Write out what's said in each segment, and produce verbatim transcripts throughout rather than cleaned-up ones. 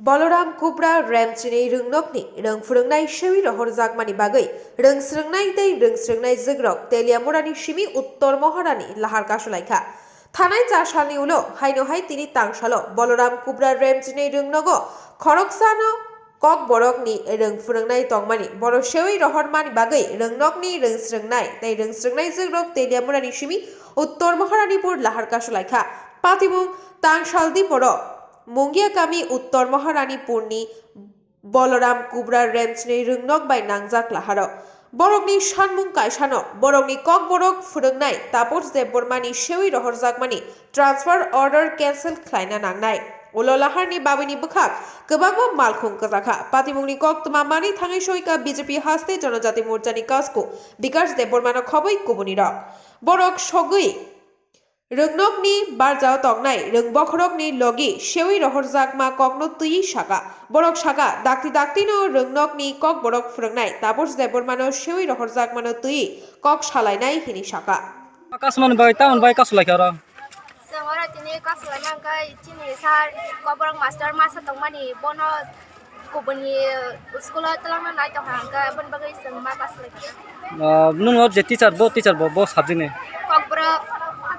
Baloram Kubra Remchini rwngnokni rwng phwrwngnai sewi rohorjakmani bagwi rwng swrwngnai tei rwng swrwngnai jwkrok Teliamurani simi Uttor Moharani lahar kasulaikha. Thanai cha salni ulo haino hai tini tangsalo Baloram Kubra Remchini rwngnogo khoroksano Kokborokni rwng phwrwngnai tongmani, bono sewi rohormani bagwi rwngnokni rwng swrwngnai tei rwng swrwngnai jwkrok Teliamurani simi Uttor Moharanipur lahar kasulaikha. Patimung tangsal diporo Mungia kami Uttor Moharanipurni Boloram Kubra Remchini rwngnok bai nangjak laharo. Borokni sanmung kaisano borokni kokborok phwrwngnai Tapos Debbarmani sewi rohorjakmani transfer order cancel khlaina nangnai. Ulo laharni babini bwkhak kwbangma malkhung kwjakha. Patimungni koktwma manwi thangwi soika B J P Haste Jonojati Morchani kasku Bikash Debbarmano khobwi kubunirok. Borok sogwi rwngnokni barjao tongnai rwngbokhorokni logi sewi rohorjakma kokno twiwi saka. Borok saka, dakti daktino rwngnokni kokborok phwrwngnai Tapos Debbarmano sewi rohorjakmano twiwi kok salainai hini saka. Kasumani bai, tamoni bai kasulaikha oro? Chwng oro tini kasulaina hwnkhe chini sir kokborok master masa tongmani, bono kubuni school-o twlangna nai tongkha hwnkhe, aboni bagwi chwng ma kasulaikha. Ah, nwng o je teacher, bo teacher bo, bo subject ni? Kokborok.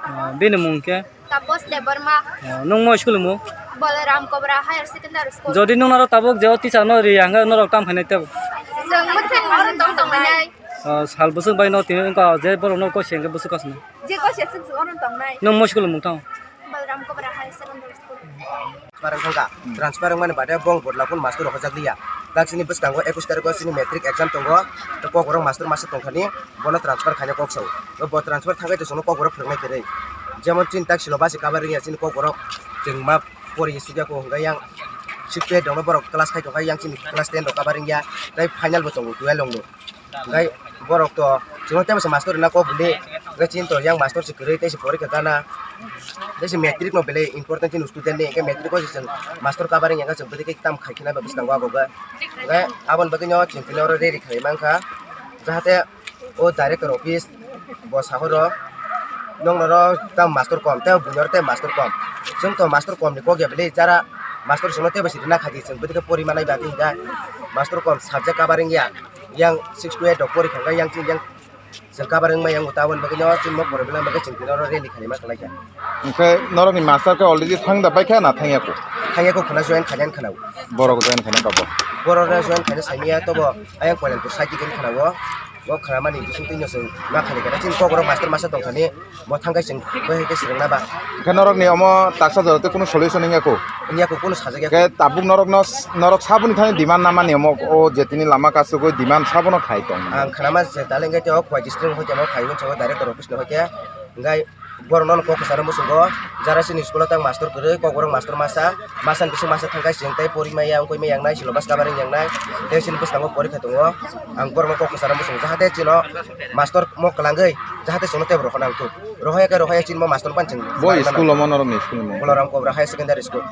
Ah, bini mung khe? Tapos Debbarma. Ah, nwng mo school mung? Balaram Kubra Higher Secondary School. Jodi nwng norok tabuk je o teacher no ri hwnkhe norok tam khainai tebo? Chwng mwthang mano tong tonglainai. Ah, sal bwswk bai no tini wngkha je borok no koi se hwnkhe bwswk kasno. Je koi se chwng chwng oro tongnai. Nwng mo school mung tang? Balaram Kubra Higher Secondary School. Transfer wngkha, transfer wngmani baade bong bwrwlakun master rohorjak liya. Tak chini bwskango ekus tarikh o chini matric exam tongo, tei kokborok master masa tongthani, bono transfer khaina kok sao. Bo transfer thangwi to chwngno kokborok phwrwngnai kwrwi. Jemon chini tak silo basi kabar wngya chini kokborok chwng ma pori sugya ko hwnkha yang six grade rokno borok class khai tongkha, yang chini class ten rok kabar wngya, tei final bo tongo twelve rokno. Hwnkhe borok to chwngno tei masa master rwna kok bwlwi, hwnkhe chini to yang master se kwrwi tei se porikha gana. Tei se matric no belai important chini student ni, hwnkhe matric o se chwng master covering ya wngkha, chwng bwtwi khe tam khai khina ba bwskango abo khe. Hwnkhe aboni bagwi no chwng tini oro ready khlai mankha, jahate o director office bo sahoro nwng noro tam master kom tei buini oro tei master kom. Chwng to master kom ni kok ya belai jara master chwngno tei bo se rwna kha di, chwng bwtwi khe pori manai ba tei hwnkhe master kom subject covering ya. Yang six to eight rok pori kha, yang chini yang chwng kabar wngmai yang uta aboni bagwi no chini nok borok belai bagwi chwng tini oro rally khlaima kwlai kha. Hwnkhe norokni master khe already thang da bai kha na thang ya kho? Thang ya kho khwna join khaina khwna. Borok join khaina rok bo? Borok no join khaina saimaya tobo ayang Koilanpur side digini khwna o. Bo khwna mani bising twi no chwng ma khani kha chini kok borok master masa tong thani. Bo thangkhe chwng bai hai khe swrwngna ba. Hwnkhe norokni omo taksa jora tei kunu solution wngya kho? Wngya kho, kunu sajak ya kho. Hwnkhe tabuk norokno, norok saboni thani demand namani omo o je tini lama kasugwi demand sabono khai tong? Ang khnama je talengkhe tei o Khowai district ni hoite omo khai hwnwi sabo director office ni hoite. Hwnkhe borokno kok kwcharo muchungo jara chini school o tang master kwrwi, kok borok master masa, masa ni bising masa thangkhe chwng tei pori maya wngkoi maya wngnai, syllabus covering wngnai, tei chini bwskango porikha tongo. Ang borokno kok kwcharo muchungo jahate chwngno master mo kwlangwi jahate chwngno tei borok nang thung. Rohaya khe rohaya chini bo master pan chwng. Bo school o mo norok ni school ni mung? Bolaram Kobra Higher Secondary School.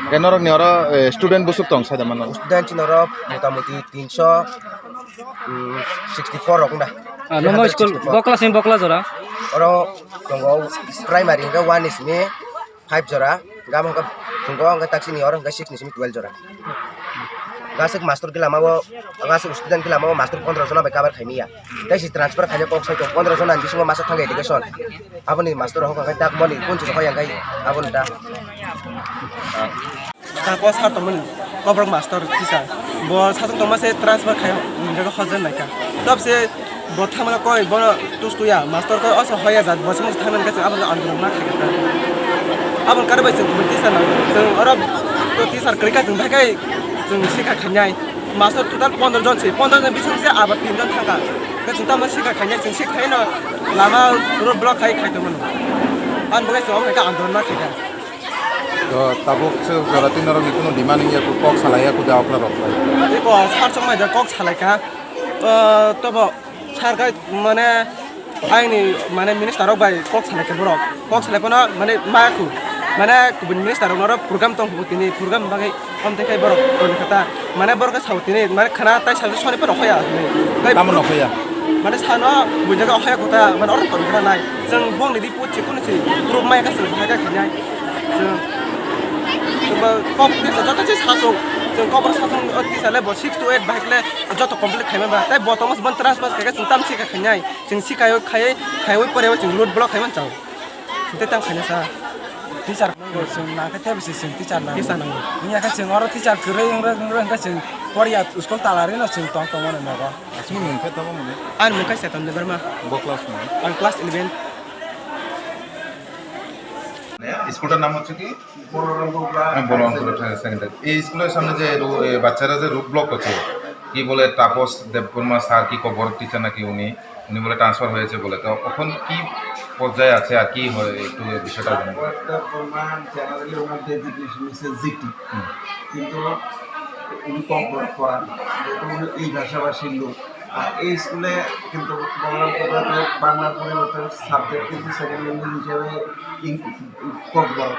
Khe norok ni oro, eh, student bwswk tong sai da mano? Student chini oro mota moti tinso, mm, sixty four rok wng da. Ah, nomo school sixty four. Bo class ni bo class jora? Oro tongo primary hwnkhe one ni simi five jora. Gamo hwnkhe phungo hwnkhe taksini oro hwnkhe six ni simi twelve jora. Gaswk master gila mao, gaswk student gila mao master pondro jona bai cover khaimaya. Tei si transfer khaina kok sai tong pondro jona ni bisingo masa thang education. Aboni master rok hokha khe dak moni kun chwng hoyang khai aboni da. Tako sar tongmani kobrok master teacher. Bo sachwng tongma se transfer khai jaga hojen naikha. Tab se Bo thangmano koi, bono tustuya, master koi oso hoya jat, bo se thangmani kaisa abono andolon ma khaikha. Aboni karwi bai chwng kubui teacher nang, chwng oro to teacher kwrwi kha chwng bhai kai chwng sikha khainai. Master total pondro jon se, pondro jon bising se abo tin jon thangkha. Khe chwng tamo sikha khainai, chwng sikha khaino lama road block khai khai tongmano. Aboni bagwi chwng omo hai khe andolon ma khaikha. To tabuk se jora twi norokni kunu demand wngya kho, kok salaiya kho da okra rok bai. Ko sar chok mai da kok salaikha. Ah, tobo sar kai mane aini mane minister rok bai kok salai khe borok. Kok salai phano mane ma khu. Mane kubun minister rok norok program tong khu tini program bagwi om te khai borok toni kha ta. Mane borok sao tini mane khana tai sa soni phano khoya. Tamo no khoya. Mane sano kubun jaga khoya kho ta mane oro toni kha nai. Chwng bongni di put chikun si proof mai ka chwng hai ka khinai. Chwng Bo kok tisa joto se sasong, chwng kokborok sasong o tisa le bo six to eight bahai khe le joto complete khaima ba. Tai bo tongma se bon transfer khaikhe chwng tam sikha khainai. Chwng sikhaiwi khaiwi khaiwi poraiwi chwng road block khaimani chao. Chwng tei tam khaina sa. Teacher nango, chwng nangkhe tei bisi chwng teacher nango. Teacher nango. Wngya khe chwng oro teacher kwrwi wngre wngre wngkhe chwng poriya school talari no chwng tong tongmani nogo. Aswkni mung khe tamo mung? Ani mung khe Chetan Debbarma. Bo class mung? Ang class eleven. স্কুলটার নাম হচ্ছে কি? Balrampur higher secondary. এই স্কুলের সামনে যে রো-, এ, বাচ্চারা যে রোড ব্লক করছে, কি বলে তাপস দেববর্মা স্যার কি কবর টিচার নাকি উনি, উনি বলে ট্রান্সফার হয়েছে বলে, তো এখন কি পর্যায়ে আছে আর কি হয় একটু বিষয়টা জানাবেন। তাপস দেববর্মা জেনারেলি ওনার ডেজিগনেশন হচ্ছে জিটি। হুম। কিন্তু উনি ককবরক পড়ান, যেহেতু উনি এই ভাষাভাষীর লোক। আর এই স্কুলে কিন্তু বলরামপুরে বাংলার পরিবর্তে সাবজেক্ট কিন্তু সেকেন্ড ল্যাঙ্গুয়েজ হিসেবে ইং-, ককবরক,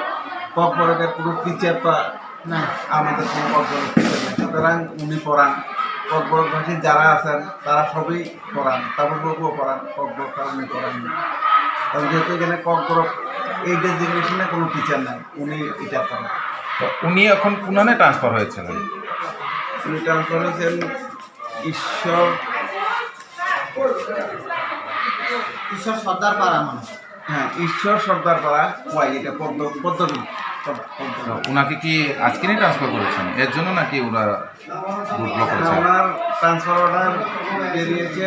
ককবরকের কোনো টিচার তো না, আমাদের কোনো ককবরক টিচার নেই। সুতরাং উনি পড়ান, ককবরক ভাষী যারা আছেন তারা সবই পড়ান, তাপসবাবুও পড়ান, ককবরক উনি পড়ান। কারণ যেহেতু এখানে ককবরক এই ডেজিগনেশনে কোনো টিচার নাই, উনি এটা পড়ান। তো উনি এখন পুনানে ট্রান্সফার হয়েছেন? উনি ট্রান্সফার হয়েছেন ঈশ্বর, ঈশ্বর সর্দার পাড়া মানে। হ্যাঁ, ঈশ্বর সর্দার পাড়া, ওয়াই, এটা পদ্ম-, পদ্মবিল। পদ-, পদ্মবিল। তো ওনাকে কি আজকেরই ট্রান্সফার করেছেন? এর জন্য নাকি ওরা রোড ব্লক না, করেছে? ওনার ট্রান্সফার অর্ডার বেরিয়েছে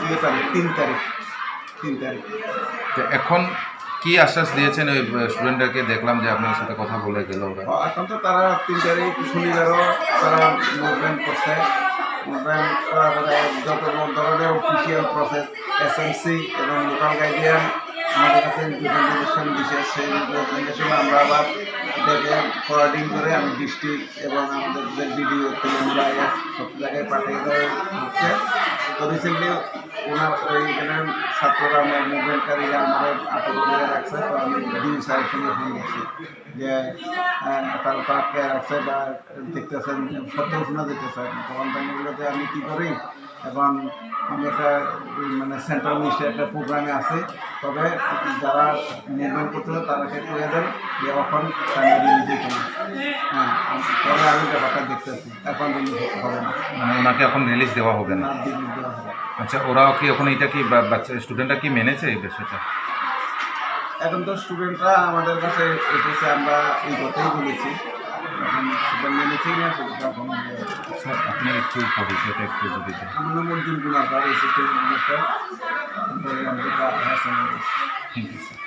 ইয়ে তারিখ, তিন তারিখ। তিন তারিখ। তো এখন কি আশ্বাস দিয়েছেন ওই, আহ, স্টুডেন্টদেরকে? দেখলাম যে আপনার সাথে কথা বলে গেল ওরা। ও, এখন তো তারা তিন তারিখ শনিবারও তারা মুভমেন্ট করছে। মুভমেন্ট করার পরে যত ধরনের অফিসিয়াল প্রসেস, এসএমসি এবং লোকাল গার্ডিয়ান আমাদের কাছে রিপ্রেজেন্টেশন দিছে, সেই রিপ্রেজেন্টেশন আমরা আবার এটাকে ফরওয়ার্ডিং করে আমি ডিস্ট্রিক্ট এবং আমাদের যে বিডিও, তেলেঙ্গানা, সব জায়গায় পাঠিয়ে দেওয়া হচ্ছে। তো রিসেন্টলি ওনার ওইখানে ছাত্ররা, আমার মুভমেন্টকারীরা আমাদের আটক করে রাখছে। তো আমি ডিউ স্যারের সঙ্গে ফোন করছি যে, আহ, তারা তো আটকে রাখছে বা দেখতেছেন, সত্য ঘোষণা দিতেছেন। তখন তাই বললো যে, "আমি কি করি?" এখন আমি একটা, উম, মানে সেন্ট্রাল মিনিস্টার একটা প্রোগ্রামে আছি, তবে যারা মুভমেন্ট করতেছে তাদেরকে কয়ে দেন যে এখন তারা রিলিজ দিতে না। হ্যাঁ, পরে আমি ব্যাপারটা দেখতেছি, এখন রিলিজ হবে না। মানে ওনাকে এখন রিলিজ দেওয়া হবে না? না, রিলিজ দেওয়া হবে না। আচ্ছা, ওরা কি এখন এটা কি বা-, বাচ্চা স্টুডেন্টরা কি মেনেছে এই বিষয়টা? এখন তো স্টুডেন্টরা আমাদের কাছে এসেছে, আমরা এই কথাই বলেছি। এখন সেটা মেনেছে কিনা সেটা তো এখনো বলা যাচ্ছে না। স্যার, আপনি একটু পরিচয়টা একটু যদি দেন। আমার নাম Arjun Kumar Pal, assistant minister, thank you, sir.